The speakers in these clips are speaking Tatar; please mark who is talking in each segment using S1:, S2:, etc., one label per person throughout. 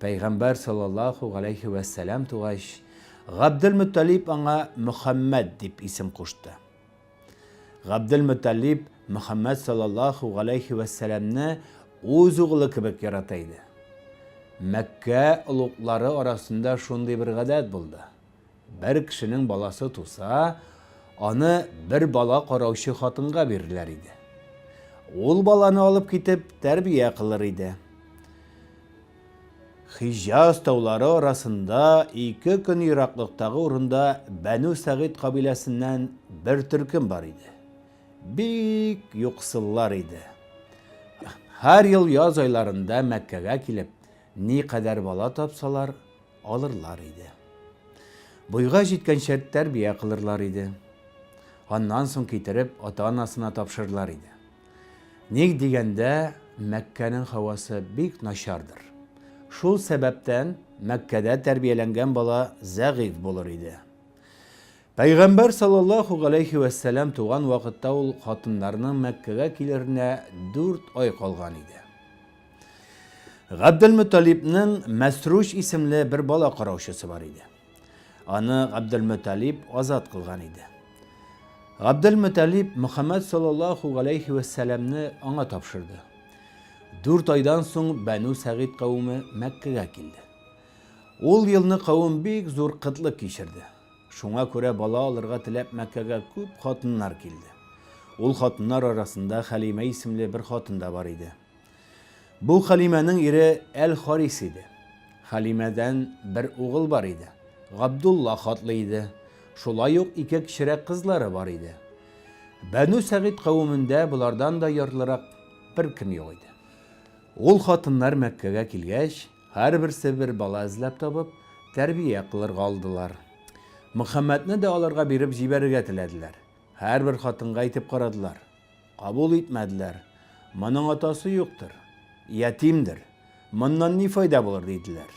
S1: Пәйгамбәр саллаллаһу галәйһи вә сәлам тугач, Габделмөтәлиб аңа Мөхәммәд дип исем кушты. Габделмөтәлиб Мөхәммәд саллаллаһу галәйһи вә сәламне үз угылы кебек ярата иде. Мәккә олуглары арасында шундый бер гадәт булды. Бер кешенең баласы туса, аны бер бала караучы хатынга бирерләр иде. Ул баланы алып китеп тәрбия кылыр иде. Хиҗаз таулары арасында ике көн ераклыктагы урында Бәнү Сәгыйд кабиләсеннән бер төркем бар иде. Бик юксыллар иде. Һәр ел яз айларында Мәккәгә килеп, никадәр бала тапсалар, алырлар иде. Буйга җиткәнчә тәрбия кылырлар иде. Аннан соң китереп ата-анасына тапшырырлар иде. Ник дигәндә, Мәккәнең һавасы бик начардыр. Шул сәбәптән Мәккәдә тәрбияләнгән бала зәгыйфь булыр иде. Пәйгамбәр саллаллаһу галәйһи вәссәлам туган вакытта ул хатыннарның Мәккәгә килеренә дүрт ай калган иде. Габделмөталибның Мәсруҗ исемле бер бала караучысы бар иде. Аны Габделмөталиб азат кылган иде. Габделмөталиб Мөхәммәд саллаллаһу галәйһи вәссәламне аңа тапшырды. Дүрт айдан соң Бәнү Сәгыйд кавеме Мәккәгә килде. Ул елны кавем бик зур кытлык кичерде. Шуңа күрә бала алырга теләп Мәккәгә күп хатыннар килде. Ул хатыннар арасында Хәлимә исемле бер хатын да бар иде. Бу Хәлимәнең ире Әл-Харис иде. Хәлимәдән бер угыл бар иде. Габдуллаһ атлы иде. Шулай ук ике кечерәк кызлары бар иде. Бәнү Сәгыйд кавемендә болардан да ярлырак беркем юк иде. Ул хатыннар Мәккәгә килгәч, һәрберсе бер бала эзләп табып, тәрбия кылырга алдылар. Мөхәммәдне дә аларга биреп җибәрергә теләделәр. Һәрбер хатынга әйтеп карадылар. Кабул итмәделәр. Моның атасы юктыр. Ятимдер. Моннан ни файда булыр, диделәр.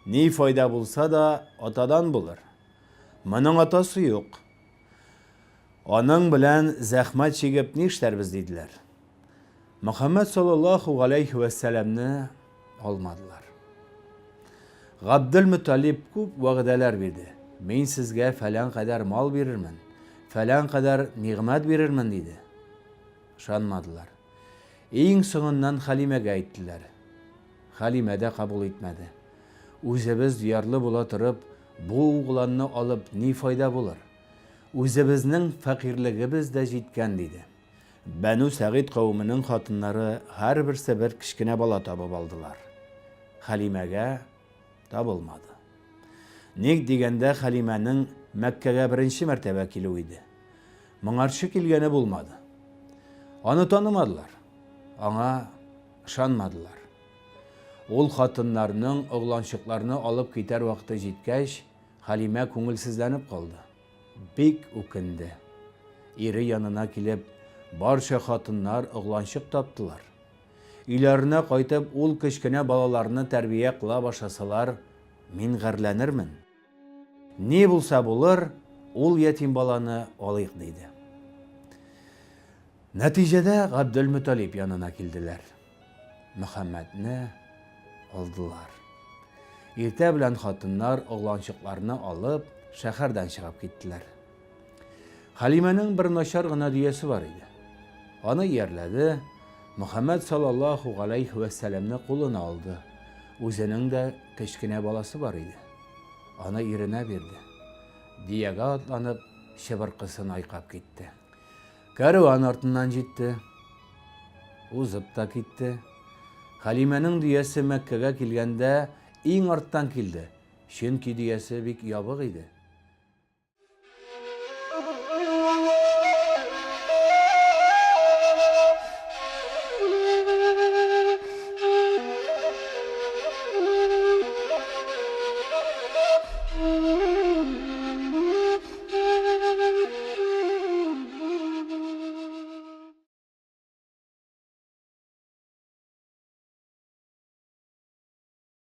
S1: Ни файда булса да, атадан булыр. Моның атасы юк. Аның белән зәхмәт чигеп нишләрбез, диделәр. Мөхәммәд саллаллаһу галәйһи вә сәламне алмадылар. Габделмөталиб күп вәгъдәләр бирде. Мин сезгә фәлән кадәр мал бирермен, фәлән кадәр нигъмәт бирермен, диде. Ышанмадылар. Иң соңыннан Хәлимәгә әйттеләр. Хәлимә дә кабул итмәде. Үзебез ярлы була торып, бу угланны алып ни файда булыр? Үзебезнең фәкыйрьлегебез дә җиткән, диде. Бәнү Сәгыйд кавеменең хатыннары һәрберсе бер кечкенә бала табып алдылар. Хәлимәгә табылмады. Ник дигәндә, Хәлимәнең Мәккәгә беренче мәртәбә килүе иде. Моңарчы килгәне булмады. Аны танымадылар. Аңа ышанмадылар. Ул хатыннарның огланчыкларны алып китәр вакыты җиткәч, Хәлимә күңелсезләнеп калды. Бик үкенде. Ире янына килеп, барча хатыннар огланчык таптылар. Өйләренә кайтып, ул кечкенә балаларны тәрбия кыла башласалар, мин гарьләнермен. Ни булса булыр, ул ятим баланы алыйк, диде. Нәтиҗәдә Габделмөталиб янына килделәр. Мөхәммәдне алдылар. Иртә белән хатыннар огланчыкларны алып, шәһәрдән чыгып киттеләр. Хәлимәнең бер начар гына дөясе бар иде. Аны иярләде, Мөхәммәд саллаллаһу галәйһи вә сәламне кулына алды. Үзенең дә кечкенә баласы бар иде. Аны иренә бирде. Диягә атланып, чыбыркысын айкап китте. Кәрван артыннан җитте. Узып та китте. Хәлимәнең дөясе Мәккәгә килгәндә иң арттан килде, чөнки дөясе бик ябык иде.